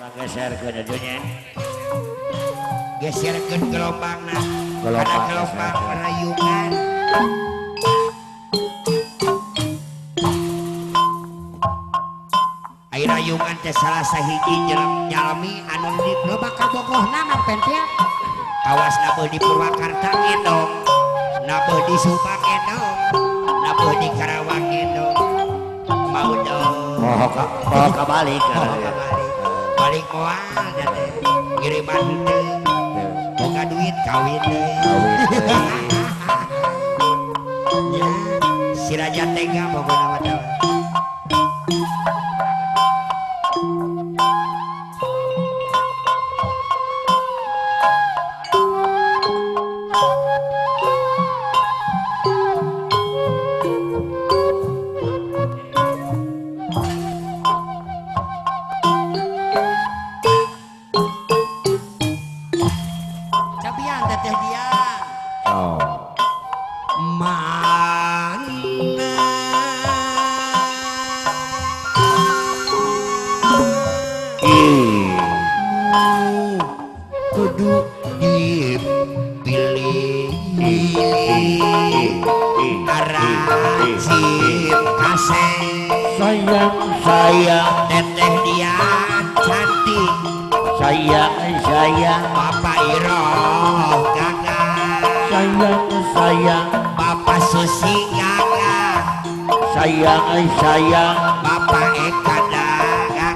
Urang geserkeun nya. Geserkeun gelombangna. Gelombang, Kana gelombang geserkeun. Rayungan. Ai rayungan teh salah sahiji jalmi anu di Loba kabogohna Mang Pentil. Kawas nabeuh di Purwakarta ngendong, nabeuh di Subang ngendong, nabeuh di Karawang ngendong. Mau dong. Poho ka poho kabalik. Oh, kabalik. Balik moal da teh. Ngiriman henteu. Boga duit kawin deui. Kawin deui. Ya, si Raja Tega pokona mah teh. Cabian teteh dia. Oh. Mana Ih. Kudu dipilih Aracip kaseh Sayang sayang teteh dia cantik sayang sayang Bapak Iroh gagah sayang sayang Bapak Susi gagah sayang sayang Bapak Eka gagah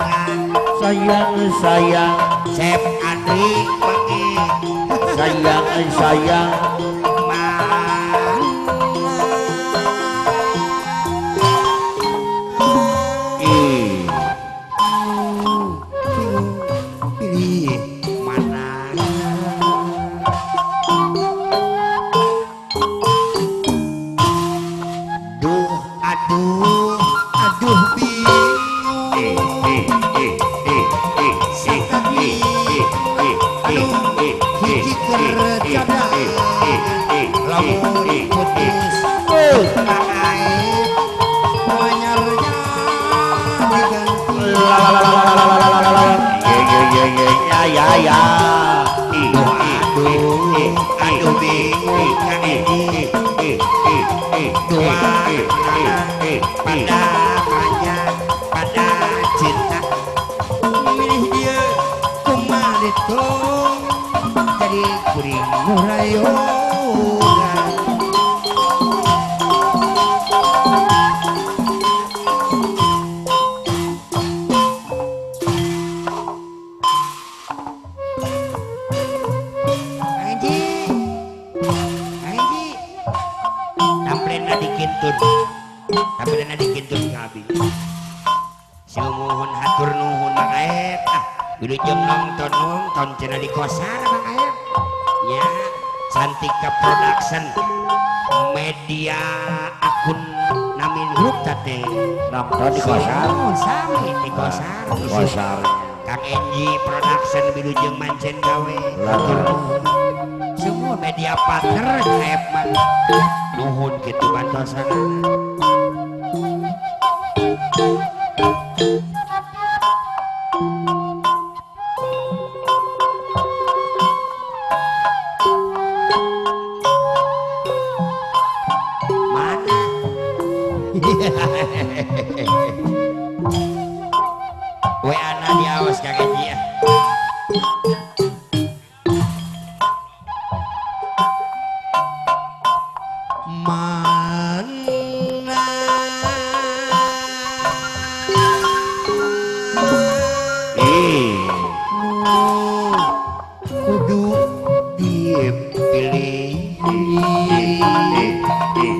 sayang sayang Chef Andri Bengi sayang sayang Mana Ih. Pilih mana Duh aduh aduh bingung Ih ih ih ih ih ih ih ih ih Aduh, ih hiji ih keur ih ih ih lamun ih ih putus Kang Aep Manyarnya diganti. La la la la la la la la la. Ye ye ye ye ya ya ya. Ih Duh ih aduh ih aduh bingung Kang Edi ih ih ih ih Dua ih ih ih pada manja pada cinta Milih dia kumaha ditung jadi kuring ngurayungan. Anji, Anji, tampilna dikintun, tampilna dikintun ka abi. Sumuhun hatur nuhun Mang Aep. Ah, wilujeng nonton nonton cenah di kosar Mang Aep. Nya, Cantika Production media akun namin grup teh. Nonton di kosar. Sumuhun sami di kosar. Kosar. Kang Enji Production wilujeng mancen gawe. Hatur nuhun. Semua media partner Aep mah. Nuhun kitu bantosanana. Mana? WA-na diawas Kang Enji ah. Mana Ih. kudu dipilih Ih ih ih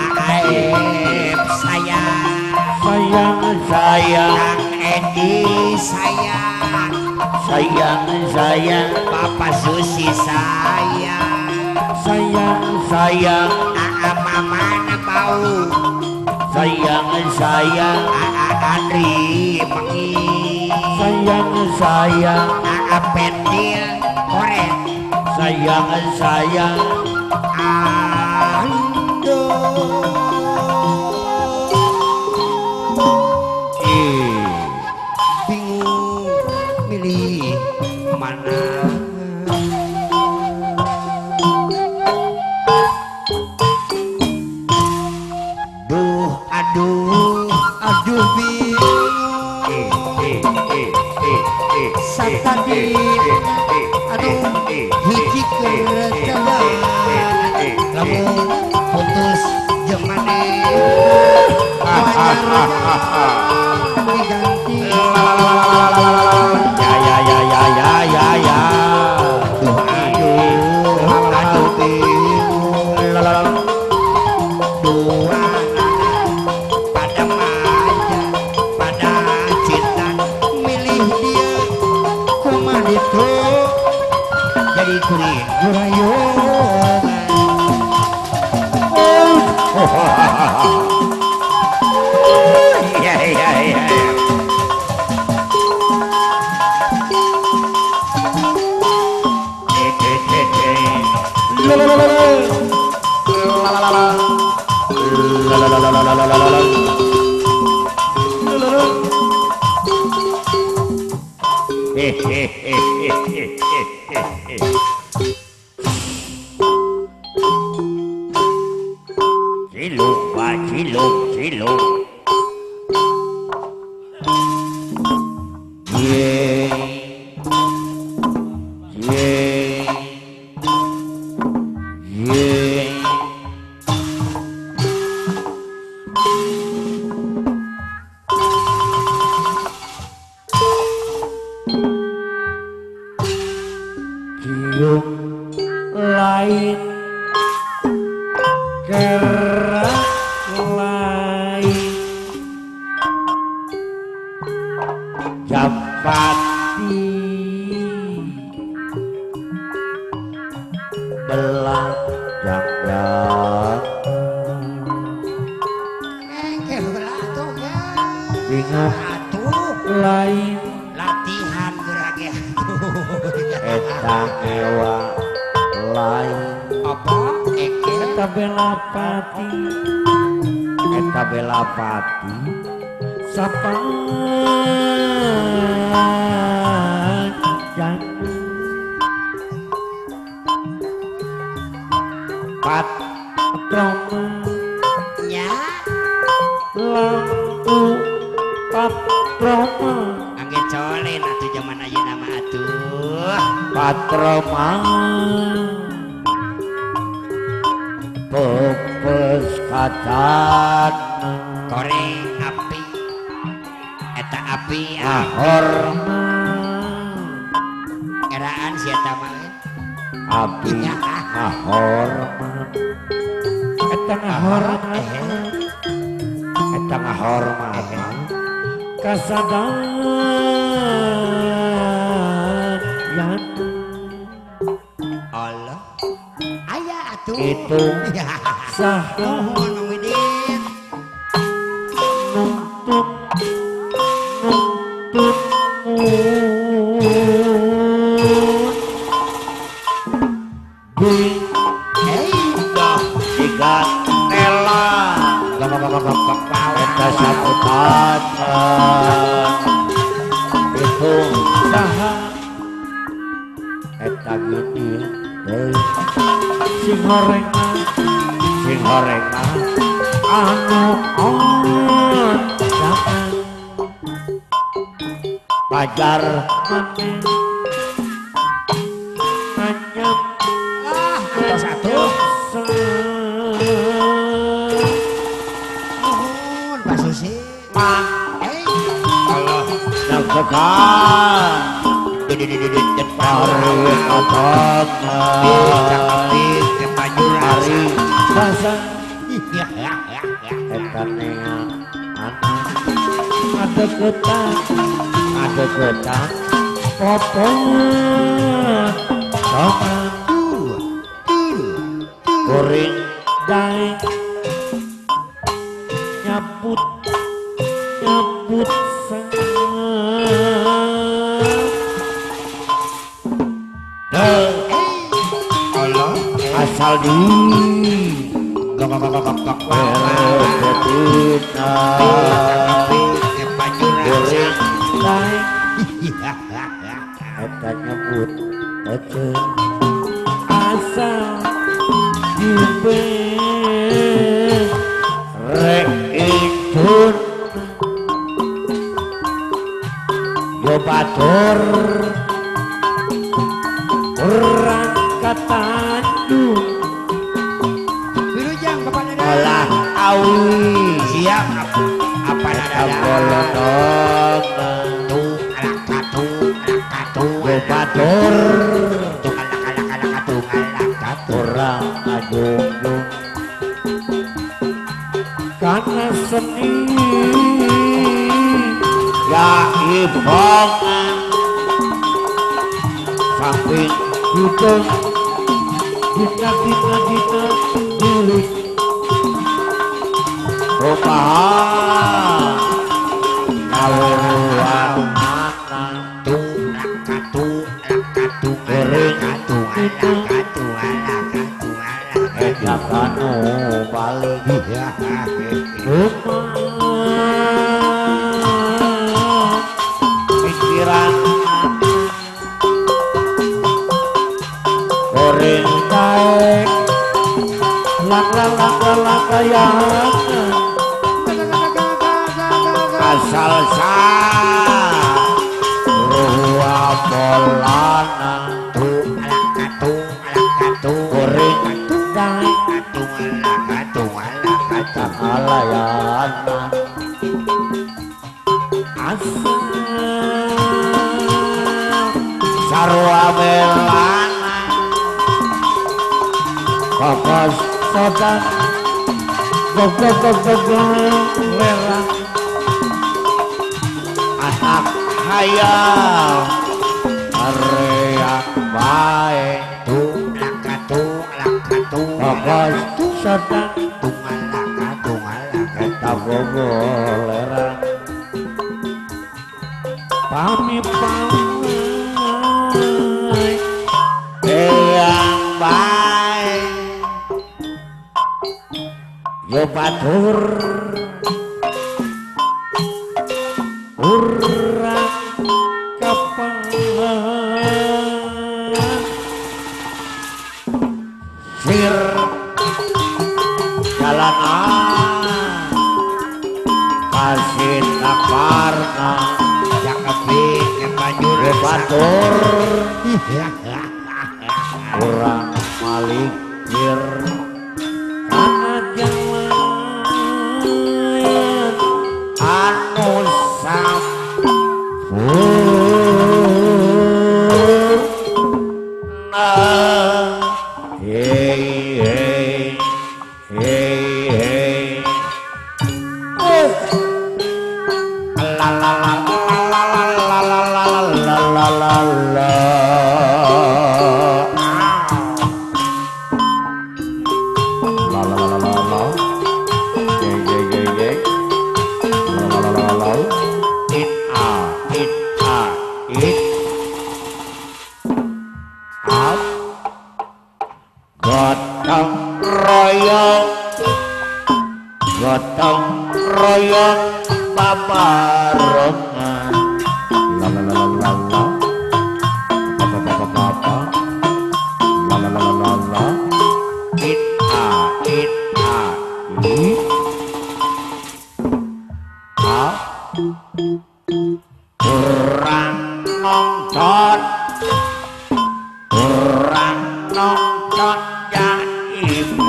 Aep sayang Sayang sayang Kang Edi sayang sayang sayang Bapak Susi sayang sayang sayang Aa Mamana bau sayang sayang Aa Andri Mengi sayang sayang Aa Pentil Koret sayang sayang Ando Ih. Bingung milih Jadi kuring gurayungan. Iya iya iya. Ciluk, Pak, ciluk, ciluk. Ye, ye, ye. Cium lain, gerak lain, japati belang janggan Engke heula atuh ge. Bingung Atuh lain latihan geura ge atuh. Eta ewa lain Apa eke eta belapati eta belapati sapanjang pat troma nya lampu patroma angge colen atuh jaman ayeuna mah atuh. Patroma pepes kacana Koreng api eta api ngahormat eraan si eta mah api ngahormat eta ngahormat eta ngahormat kasadayan Allah aya atuh itu saha nuhun Mang Widin nuntut nuntut mun hei dah tiga tela eta saputan itu saha eta gini deui sing horeng sing horeng anu on jangan pajar maneh nganyam ah atos atuh nuhun Pak Susi mah hei Allah nafsukan tarik otot hari rasa eta neang anak adegetan adegetan popon toma kuring daeng nyaput nyaput Allah asal di eta nyebut ece asal dibe rek itun yo batur urang katandu Wilujeng Bapak Dadan olah awi siap apa eta Dadan bolonongan tuh alakatu alakatu yo batur tuh alak alak alak tuh alakatu urang adung karena seni ya ibongan samping Hitung dina dina dina milik rupahan ngawuruan anak tung lakatung lakatung lakatung lakatung lakatung eta kanu balik pikiran goreng taek lak lak lak lak layangan asal sa polana tung lakatung lakatung goreng taek katung lakatung lakatung alayanan asal sarua melana kokos soda gogok gogok lerang anak hayal areak bae tung lakatung lakatung kokos soda tung lakatung lakatung eta gogolerang pami pami eyang bae yo batur urang kapan sir jalanan kasih nakarna batur urang malikir kana jalan anu sampurna. Hey hey hey hey oh la la la la la la la la la la la la la la la la la ye ye ye ye la la la la la it a it up gotong royong paparongan la la la la la pa pa pa pa pa la la la la la it a i a kurang nonton ya ibu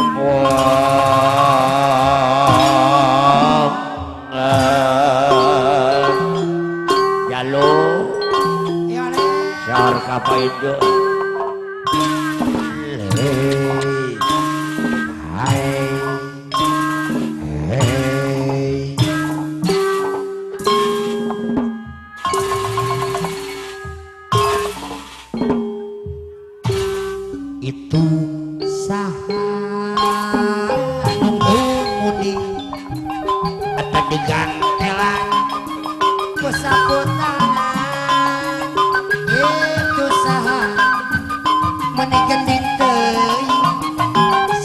jalo syar kapain jo hey hai hey itu saha nunggu eta digantelan ku sapu tangan itu saha meni gending teuing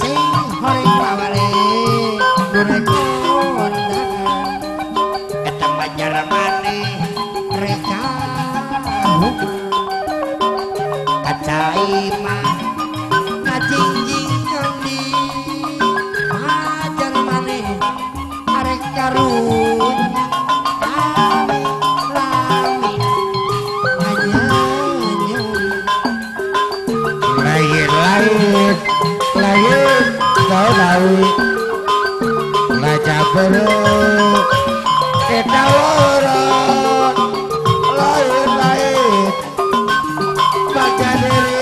sing horeng pawale nu rek kondangan eta majar maneh reka kacai mah ngajingjing ngendi majar maneh arek karunya lami lami anyeun lain lain lain kau lawi laja bero eta loro lain lain baca diri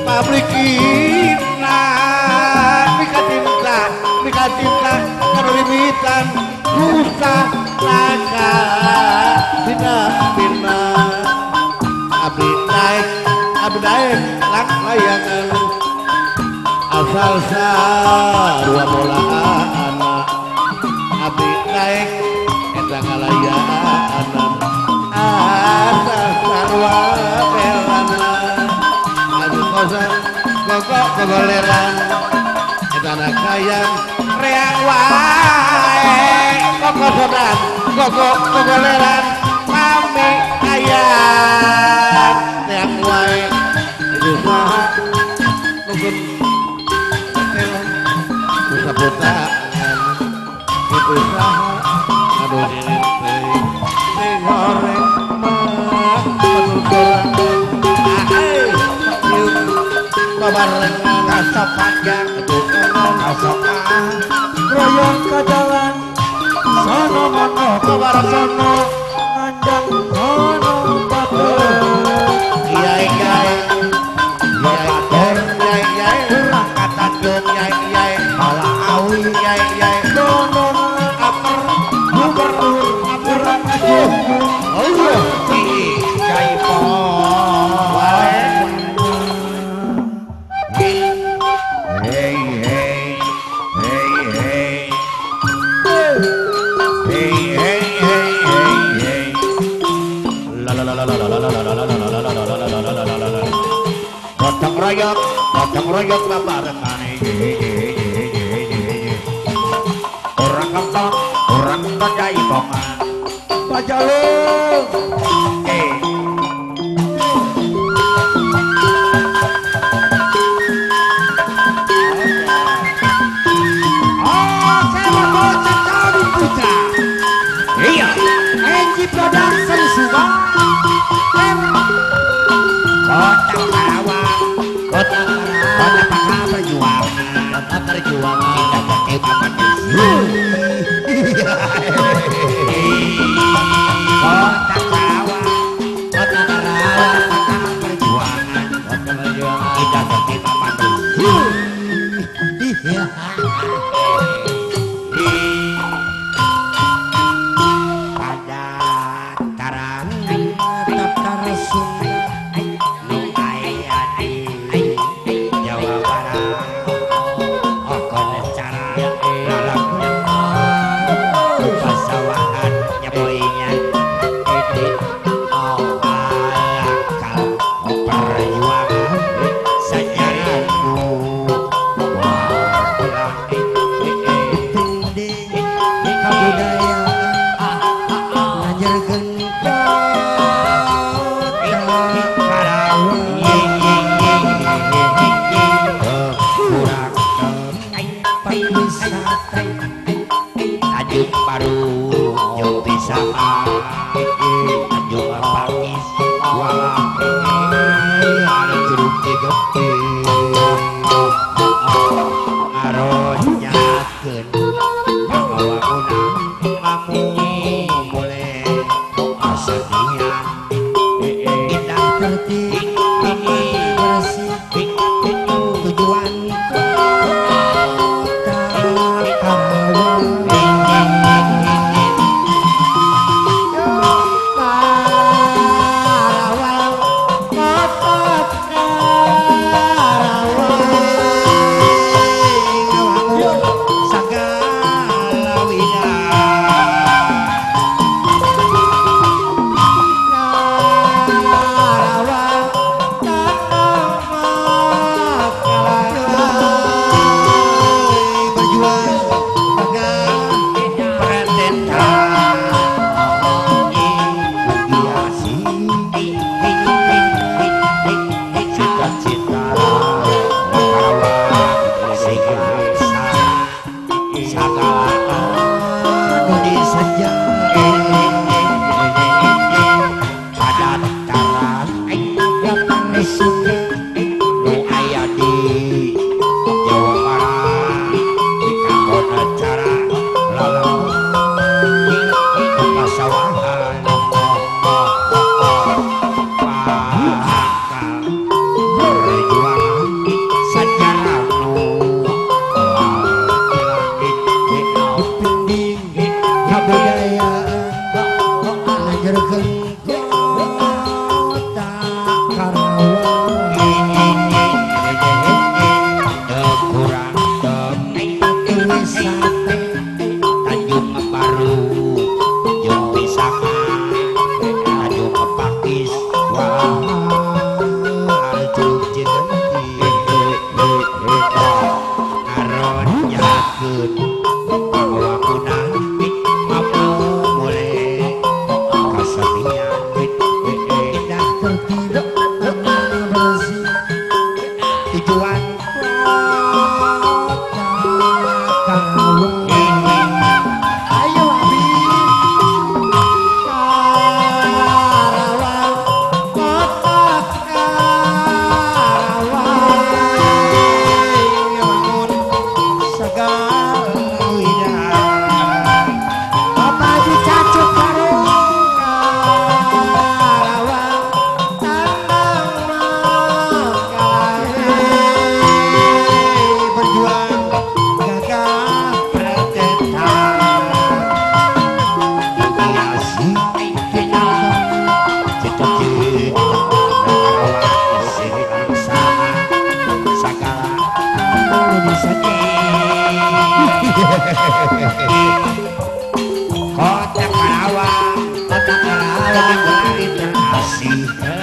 Pabrikina mika cinta mika cinta karimitan rusa laka bina bina abdi naik lang layangan asal sarua bola anak abdi naik eta ngalayanan asal sarua belana adu kosan gogok gogoleran eta nakayang reang wae kokosodan gogok gogoleran pami ayang reang wae itu saha nunggun saputangan itu saha aduh ini teh goreng mah penuturan babarengan Kasok panjang kasokan Royong ke jalan sono mono babareng sono nganjang kono batur kiai kiai Batur kiai kiai kurang kata kiai kiai Kala awi kiai kiai dono aper gubernur kurang ajuh oh iya Hey hey hey hey hey hey hey hey hey la la la la la la la la la la la la la la la la la la. Gotong royok babarengane. Orang kempot jaipongan. Pajalung Iya, Enji Production Subang Kota Karawang, kota kota pakar perjuangan, kota perjuangan kita tertib apa Kota Karawang, kota kota Karawang pakar perjuangan, kota perjuangan kita tertib apa Pada tarang Tatar Sunda nu aya di Jawa Barat okono cara lalaku pasawahan nyaboinya ini alangkal perjuangan sajarahmu wah Kota Karawang, Kota Karawang. Kota terasih.